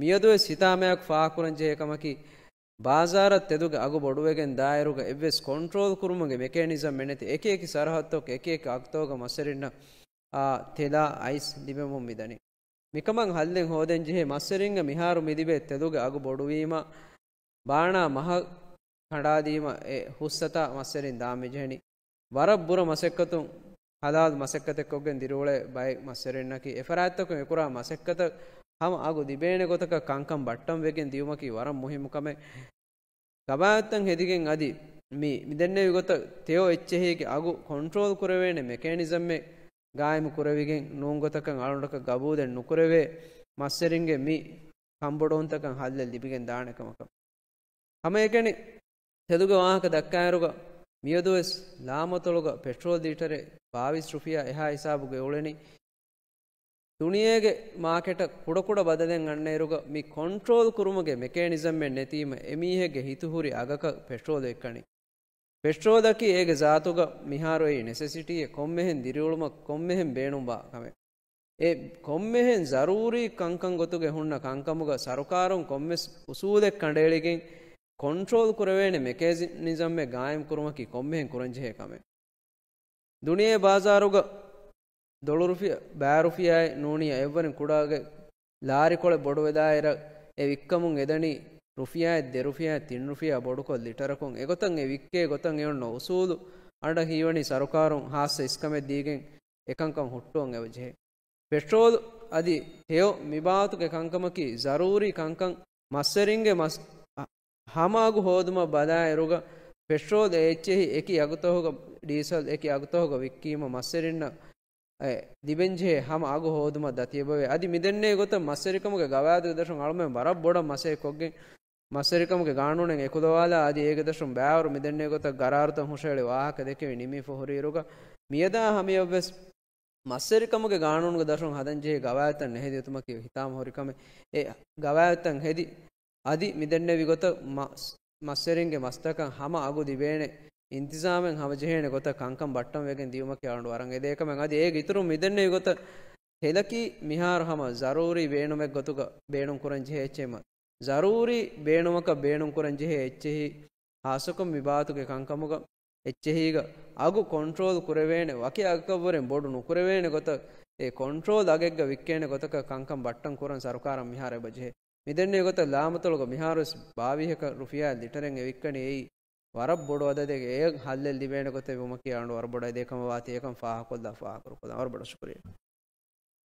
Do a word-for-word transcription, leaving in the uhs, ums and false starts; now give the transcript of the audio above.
މިއަދުވެސް ހިތާމަޔަކު ފާހަގަކުރަން ޖެހޭ ކަމަކީ، ބާޒާރަށް ތެދުގެ އަގު ބޮޑުވެގެން ދާއިރުގަ އެއްވެސް ކޮންޓްރޯލް ކުރުމުގެ މެކޭނިޒަމެއް ނެތި އެކި އެކި ސަރަހައްދުތަކު އެކި އެކި އަގުތަކުގަ މަސްވެރިންނަށް، އާ، ތެލާ އައިސް ލިބެމުން މިދަނީ. މިކަމަށް ހައްލެއް ހޯދަން ޖެހޭ. މަސްވެރިންގެ މިހާރު މިލިބޭ ތެލުގެ އަގު ބޮޑުވީމަ، ބާނާ މަހަށް ކަނޑާދީމަ އެ ހުއްސަތާ މަސްވެރިން ދާން މިޖެހެނީ. ވަރަށް ބުރަ މަސައްކަތުން ހަލާލު މަސައްކަތެއްކޮށްގެން ދިރިއުޅޭ ބައެއް މަސްވެރިންނަކީ، އެފަރާތްތަކުން އެކުރާ މަސައްކަތަށް ހަމަ އަގު ލިބޭނެ ގޮތަކަށް ކަންކަން ބައްޓަން ވެގެން ދިޔުމަކީ ވަރަށް މުހިއްމު ކަމެއް. ގަވާއިދުތައް ހެދިގެން އަދި މި، މިދެންނެވި ގޮތަށް ތެޔޮ އެއްޗެހީގެ އަގު ކޮންޓްރޯލް ކުރެވޭނެ މެކޭނިޒަމެއް ގާއިމު ކުރެވިގެން ނޫން ގޮތަކަށް އަޅުގަނޑަކަށް ގަބޫލެއް ނުކުރެވޭ މަސްވެރިންގެ މި ކަންބޮޑުވުންތަކަށް ހައްލެއް ލިބިގެން ދާނެ ކަމަކަށް. ހަމައެކަނި ތެދުގެ ވާހަކަ ދައްކާއިރުގަ މިއަދުވެސް ލާމަތޮޅުގަ ޕެޓްރޯލް ލީޓަރެއް ބާވީސް ރުފިޔާ އެހާ ހިސާބުގަ އުޅެނީ. ދުނިޔޭގެ މާކެޓަށް ކުޑަކުޑަ ބަދަލެއް އަންނައިރުގަ މި ކޮންޓްރޯލް ކުރުމުގެ މެކޭނިޒަމެއް ނެތީމަ އެމީހެއްގެ ހިތުހުރި އަގަކަށް ޕެޓްރޯލް އެއްކަނީ. ޕެޓްރޯލަކީ އޭގެ ޒާތުގަ މިހާރު އެއީ ނެސެސިޓީއެއް، ކޮންމެހެން ދިރިއުޅުމަށް ކޮންމެހެން ބޭނުންވާ ކަމެއް. އެ ކޮންމެހެން ޒަރޫރީ ކަންކަން ގޮތުގެ ހުންނަ ކަންކަމުގަ ސަރުކާރުން ކޮންމެސް އުސޫލެއް ކަނޑައެޅިގެން ކޮންޓްރޯލް ކުރެވޭނެ މެކޭނިޒަމެއް ގާއިމް ކުރުމަކީ ކޮންމެހެން ކުރަންޖެހޭ ކަމެއް. ދުނިޔޭ ބާޒާރުގަ ދޮޅު ރުފިޔާ، ބައި ރުފިޔާއެއް ނޫނީ އެއްވަރެން ކުޑަގެ ލާރިކޮޅެއް ބޮޑުވެދާއިރަށް އެ ވިއްކަމުން އެދަނީ ރުފިޔާއެއް ދެ ރުފިޔާއެއް ތިން ރުފިޔާ ބޮޑުކޮށް ލިޓަރަކުން. އެގޮތަށް އެ ވިއްކޭ ގޮތަށް އެ އޮންނަ އުސޫލު އަނޑަށް ހީވަނީ ސަރުކާރުން ހާއްސަ އިސްކަމެއް ދީގެން އެކަންކަން ހުއްޓުވަން އެބަޖެހޭ. ޕެޓްރޯލް އަދި ތެޔޮ މި ބާވަތުގެ ކަންކަމަކީ ޒަރޫރީ ކަންކަން. މަސްވެރިންގެ މަސް، ހަމަ އަގު ހޯދުމަށް ބަލާއިރުގަ ޕެޓްރޯލް އެ އެއްޗެހި އެކި އަގުތަހުގަ، ޑީސަލް އެކި އަގުތަހުގަ ވިއްކީމަ މަސްވެރިންނަށް އެ ލިބެންޖެހޭ ހަމަ އަގު ހޯދުމަށް ދަތިއެބަވޭ. އަދި މިދެންނެވި ގޮތަށް މަސްވެރިކަމުގެ ގަވާއިދުގެ ދަށުން އަޅުމެން ވަރަށް ބޮޑަށް މަސައްކަތްކޮށްގެން، މަސްވެރިކަމުގެ ގާނޫނެއް އެކުލަވާލާ އަދި އޭގެ ދަށުން ބައިވަރު މިދެންނެވި ގޮތަށް ގަރާރުތައް ހުށަހެޅި ވާހަކަ ދެކެވި ނިމިފަ ހުރިއިރުގަ، މިއަދާ ހަމަޔަށްވެސް މަސްވެރިކަމުގެ ގާނޫނުގެ ދަށުން ހަދަންޖެހޭ ގަވާއިދުތައް ނެހެދި އޮތުމަކީ ހިތާމަ ހުރި ކަމެއް. އެ ގަވާއިދުތައް ހެދި އަދި މިދެންނެވި ގޮތަށް މަސް، މަސްވެރިންގެ މަސްތަކަށް ހަމަ އަގު ލިބޭނެ އިންތިޒާމެއް ހަމަޖެހޭނެ ގޮތަށް ކަންކަން ބައްޓަން ވެގެން ދިޔުމަކީ އަޅުގަނޑު ވަރަށް އެދޭ ކަމެއް. އަދި އޭގެ އިތުރުން މިދެންނެވި ގޮތަށް ތެލަކީ މިހާރު ހަމަ ޒަރޫރީ ބޭނުމެއް ގޮތުގަ ބޭނުން ކުރަން ޖެހޭ އެއްޗެއް. ޒަރޫރީ ބޭނުމަކަށް ބޭނުން ކުރަން ޖެހޭ އެއްޗެހި، ހާއްސަކޮށް މި ބާވަތުގެ ކަންކަމުގަ އެއްޗެހީގަ އަގު ކޮންޓްރޯލް ކުރެވޭނެ، ވަކި އަގަކަށްވުރެން ބޮޑު ނުކުރެވޭނެ ގޮތަށް، އެ ކޮންޓްރޯލް އަގެއްގަ ވިއްކޭނެ ގޮތަކަށް ކަންކަން ބައްޓަން ކުރަން ސަރުކާރަށް މިހާރު އެބަޖެހޭ. މިދެންނެވި ގޮތަށް ލާމަތޮޅުގަ މިހާރުވެސް ބާވީހަކަށް ރުފިޔާ ލިޓަރެއް އެ ވިއްކަނީ އެއީ ވަރަށް ބޮޑު އަދަދެއް. އެއަށް ހައްލެއް ލިބޭނެ ގޮތެއް ވުމަކީ އަޅުގަނޑު ވަރަށް ބޮޑަށް އެދޭ ކަމަށް ވާތީ އެކަން ފާހަގަކޮށްލާ ފާހަގަކުރުކޮށްލާ ވަރަށް ބޮޑަށް ޝުކުރިއްޔާ.